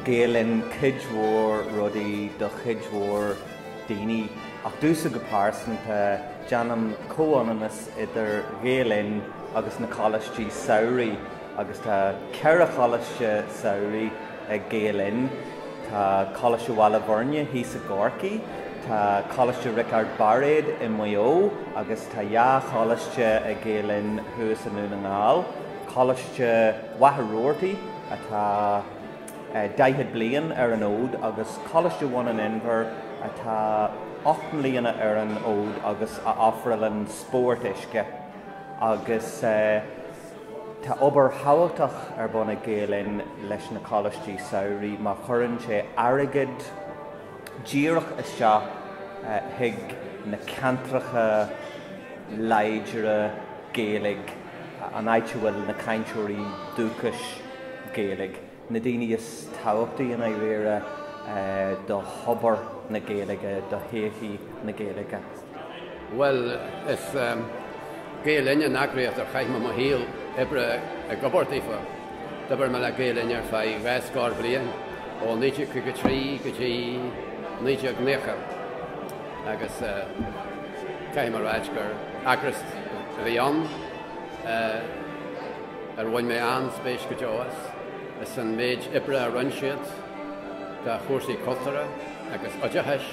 Gael Linn cuid mhór rudaí do chuid mhór daoine, ach domhsa go pearsanta, déanaim comhionannas idir Ghael Linn agus na coláistí samhraidh agus tá ceithre choláiste samhraidh ag Gael Linn. Tá Coláiste Bhaile Bhuirne thíos i gCorcaigh, tá Coláiste Riocard Bairéad i Maigh Eo agus tá dhá choláiste ag Gael Linn thuas i nDún na nGall, Coláiste Mhachaire Rabhartaigh atá 40 bliain ar an fhód agus Coláiste Bhun an Inbhir atá 8 mbliana ar an fhód agus a ofrálann spórt uisce agus tá obair thábhachtach ar bun ag Gael Linn leis na coláistí samhraidh mar chuireann sé airgead díreach isteach chuig na ceantracha láidre Gaeilge, an áit a bhfuil na cainteoirí dúchais Gaeilge, na daoine is tábhachtaí i ndáiríre do thobar na Gaeilge, do thodhchaí na Gaeilge. Bhuel, is Gael Linn an eagraíocht ar chaith mé mo shaol oibre ag obair daofa. D'oibir mé le Gael Linn ar feadh dhá scór bliain, ó 1953 go dtí 1990, agus caithfidh mé a ráit gur eagras a bhí ann ar bhain mé an-spéis go deo as, is an méid oibre a rinne siad do chúrsaí cultúrtha agus oideachais.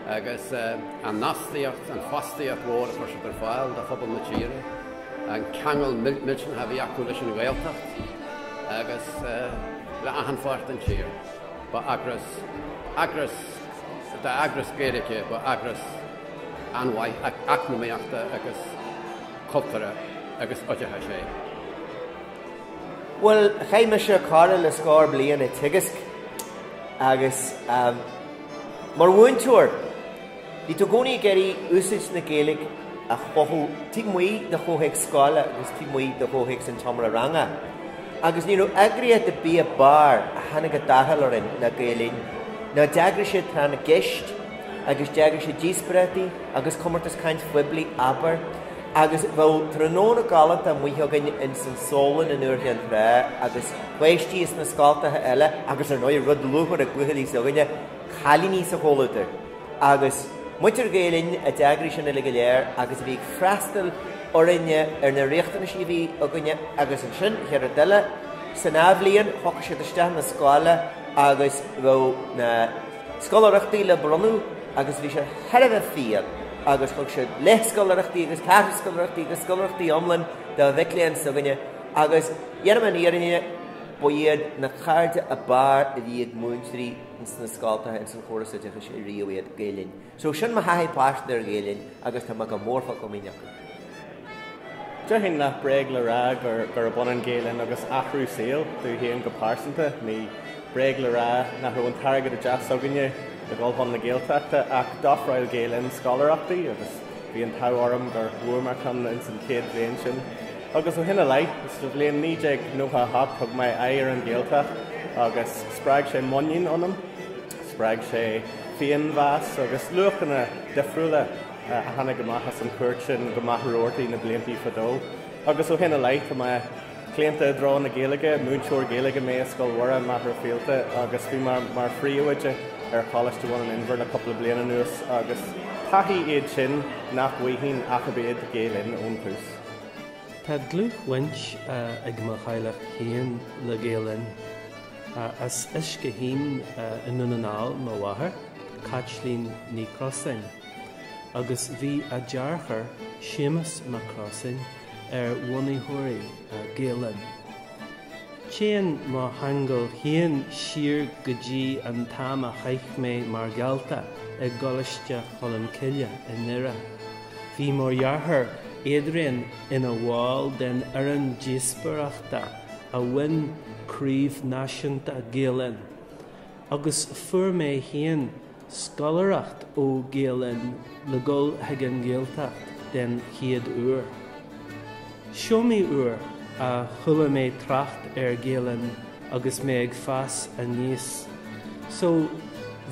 Agus an fhostaíocht, an fostaíocht mhór a chuir siad ar fáil do phobal na tíre, an ceangal millteanach a bhí acu leis an Ghaeltacht agus le achan pháirt den tír. Ba eagras, eagras, d'eagras Gaeilge, ba eagras an-mhaith eacnamaíochta agus cultúrtha agus oideachais é. Bhuel, chaith mise corradh le scór bliain ag teagasc agus mar mhúinteoir, bhí tú i gcónaí ag iarraidh úsáid na Gaeilge a chothú taobh amuigh de chomhthéacs scoile agus taobh amuigh de chomhthéacs an tseomra ranga. Agus ní raibh eagraíocht ar bith ab fhearr a tháinig i dtarrtháil orainn ná Gael Linn. Nó d'eagraigh siad tráth na gceist agus d'eagraigh siad díospóireachtaí agus comórtas caint phoiblí, abair. Agus bheadh tráthnóna galánta amuigh againn ins an Sólann in Iúr Chinn Trá agus páistí as na scoltacha eile agus ar ndóigh rud luachmhar ag buachaillí s'againne, cailíní sa chomhluadar. Agus muintir Ghael Linn a d'eagraigh sin uilig go léir agus a bhí ag freastal orainne ar na riachtanaisí a bhí againne agus ansin, chéad rud eile, san athbhliain thiocfadh siad isteach na scoile agus bheadh na scoláireachtaí le bronnadh agus bhí siad thar a bheith fial agus thug siad leathscoláireachtaí agus ceathrú-scoláireachtaí agus scoláireachtaí iomlán do mhic léinn s'againne agus déarfaidh mé an fhírinne, ba iad na cairde ab fhearr a bhí ag múinteoirí ins na scoltacha, ins an chóras oideachais ariamh iad, Gael Linn. So sin mo thaithí pearsanta ar Ghael Linn agus tá mé go mór fá chomaoin acu. Déarfainn nach bréag le rá gurb ionann Gael Linn agus athrú saoil domh féin go pearsanta. Ní bréag le rá nach raibh an t-airgead i dteach s'againne le dhul chun na Gaeltachta ach d'ofráil Gael Linn scoláireachtaí agus bhí an t-ádh orm gur bhuaigh mé ceann ins an chéad bhliain sin. Agus ó shin i leith, sa bhliain 1998 thug mé aghaidh ar an Ghaeltacht agus spreag sé muinín ionam, spreag sé féinmheas agus luachanna difriúla a tháinig amach as an chuairt sin go Machaire Rabhartaigh na bliantaí fadó. Agus ó shin i leith tá mé claonta i dtreo na Gaeilge, múinteoir Gaeilge mé i Scoil Mhuire, Machaire Fíolta agus bhí mé mar phríomhoide ar Choláiste Bhun an Inbhir le cúpla bliain anuas agus taithí iad sin nach bhfaighinn ach ab iad Gael Linn ón tús. Tá dlúthbhaint ag mo theaghlach féin le Gael Linn. As Uisce Chaoin i nDún na nGall mo mháthair, Caitlín Ní Chrosáin, agus bhí a deartháir, Séamus Mac Crosáin, ar bhunaitheoirí Gael Linn. Téann mo cheangal féin siar go dtí an t-am a chaith mé mar dhalta i gColáiste Cholmcille i nDoire. Bhí mo dheartháir Adrian ina bhall den fhoireann díospóireachta a bhain Craobh Náisiúnta Gael Linn agus fuair mé féin scoláireacht ó Gael Linn le dhul chuig an Ghaeltacht den chéad uair. S'iomaí uair a chuala mé trácht ar Gael Linn agus mé ag fás aníos so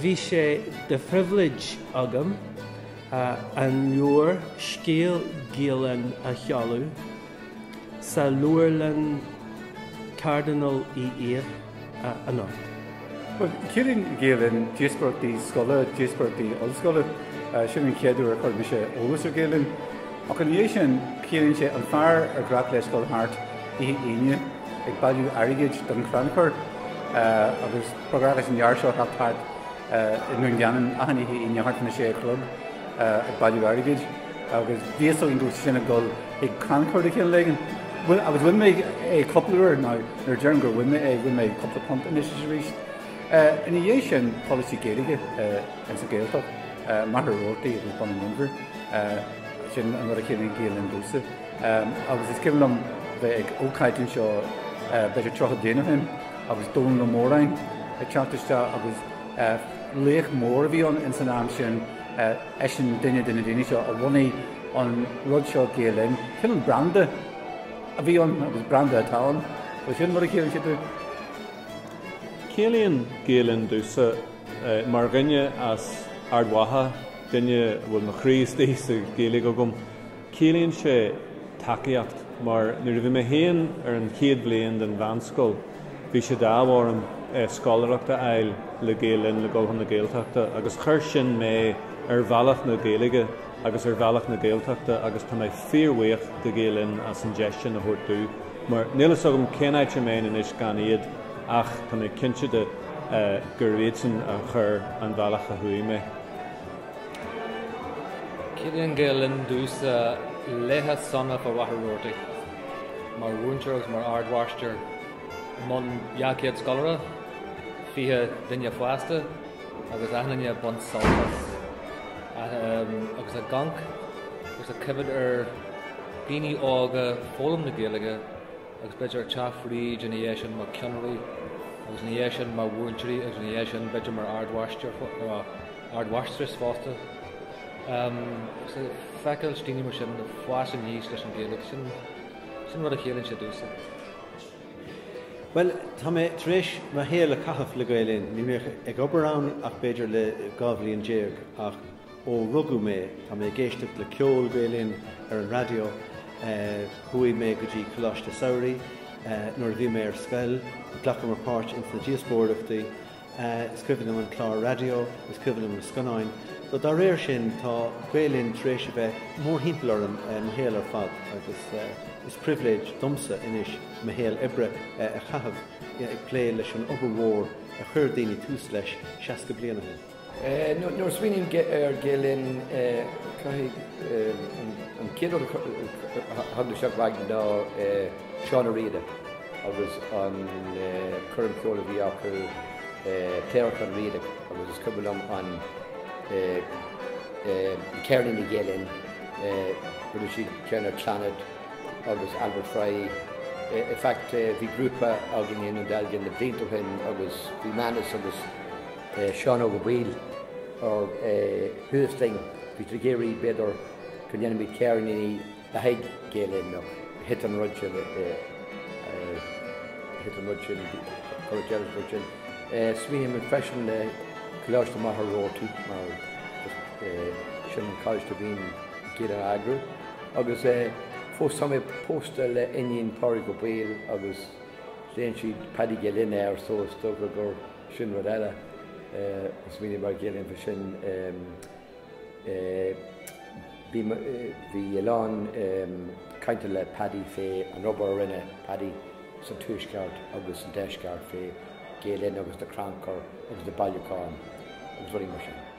bhí sé de phribhléid agam an leabhar Scéal Gael Linn a sheoladh sa Leabharlann Cardinal Uí Fhiaich anocht. Bhuel, ciallaíonn Gael Linn díospóireachtaí scoile, díospóireachtaí ollscoile. Sin an chéad uair a chuir mise eolas ar Gael Linn. Ach ina dhiaidh sin, ciallaíonn sé an fear ar ghnách leis dul thart oíche Aoine ag bailiú airgid don chrannchur agus ba ghnách leis an fhear seo theacht thart i nDún Geanainn achan oíche Aoine thart fána sé a chlog ag bailiú airgid agus bhí fhios againn go raibh sé sin ag dul chuig crannchur de chineál éigin. Bhuel, agus bhain mé é cúpla uair, now nuair a deirim gur bhain mé é, bhain mé cúpla punt anois is arís. Ina dhiaidh sin, Coláistí Gaeilge ins an Ghaeltacht, Machaire Rabhartaigh agus Bun an Inbhir, sin an rud a chiallaíonn Gael Linn domhsa. Agus is cuimhin liom bheith ag ócáid anseo b'fhéidir 30 bliain ó shin agus Dónal Ó Móráin ag teacht isteach agus laoch mór a bhí ann ins an am sin, eisean duine de na daoine seo a bhunaigh an rud seo Gael Linn, cineál branda a bhí ann agus branda atá ann. So sin rud a chiallaíonn sé domh. Ciallaíonn Gael Linn domhsa, mar dhuine as Ard Mhacha, duine a bhfuil mo chroí istigh sa Ghaeilge agam, ciallaíonn sé tacaíocht mar nuair a bhí mé féin ar an chéad bhliain den mheánscoil, bhí sé d'ádh orm scoláireacht a fháil le Gael Linn le dul chun na Gaeltachta agus chuir sin mé ar bhealach na Gaeilge agus ar bhealach na Gaeltachta agus tá mé fíorbhuíoch de Ghael Linn as an deis sin a thabhairt domh mar níl fhios agam cén áit a mbeinn anois gan iad ach tá mé cinnte de gurb iadsan a chuir an bhealach a chuaigh mé. Ciallaíonn Gael Linn domhsa laetha sona fá Mhachaire Rabhartaigh mar mhúinteoir agus mar ardmháistir i mbun 200 scoláire, 20 duine fásta agus achan duine ag baint sult as agus ag amharc agus ag coimhéad ar dhaoine óga foghlaim na Gaeilge agus b'fhéidir ag teacht fríd ina dhiaidh sin mar cheannairí agus ina dhiaidh sin mar mhúinteoirí agus ina dhiaidh sin b'fhéidir mar ardmháistir nó ardmháistreas fosta. Agus ag feiceáil daoine mar sin ag fás aníos leis an Ghaeilge, sin sin rud a chiallaíonn sé domhsa. Bhuel, tá mé tar éis mo shaol a chaitheamh le Gael Linn. Níl mé ag obair ann ach b'fhéidir le 12 bhliain ach ó rugadh mé tá mé ag éisteacht le ceol Gael Linn ar an raidió. Chuaigh mé go dtí Coláiste Samhraidh nuair a bhí mé ar scoil, ghlacamar páirt ins na díospóireachtaí. Is cuimhin liom an clár raidió, is cuimhin liom na scannáin. So dá réir sin, tá Gael Linn tar éis a bheith mórthimpeall orm mo shaol ar fad agus is pribhléid domsa anois mo shaol oibre a chaitheamh ag plé leis an obair mhór a chuir daoine tús leis 60 bliain ó shin. Nuair a smaoiním ar Gael Linn, caithfidh an chéad rud a thagann isteach i m'aigne ná Seán Ó Riada. agus an choirm cheoil a bhí acu, Pléaráca an Riadaigh, agus is cuimhin liom an ceirníní Ghael Linn, rinne siad ceann ar Clannad agus Albert Fry. In fact bhí grúpa againn i nDún Dealgan na blianta ó shin agus bhí Manus agus Seán Óg Ó Baoill ar thuas linn, bhí siad ag iarraidh b'fhéidir go ndéanfaimid ceirníní le haghaidh Gael Linn ach thit an rud sin thit an rud sin cuireadh deireadh leis an rud sin. Smaoiním freisin le Coláiste Mhachaire Rabhartaigh mar sin an coláiste a bhíonn Gael Linn a eagrú agus fós tá mé pósta le iníon Pádraig Ó Baoill agus glaonn siad Paddy Gael Linn air so is dócha gur sin rud eile a smaoiním ar Gael Linn fá sin. Bhí a lán cainte le Paddy fé an obair a rinne Paddy san Tuaisceart agus san Deisceart fé Gael Linn agus na crannchuir agus na bailiúcháin agus rudaí mar sin.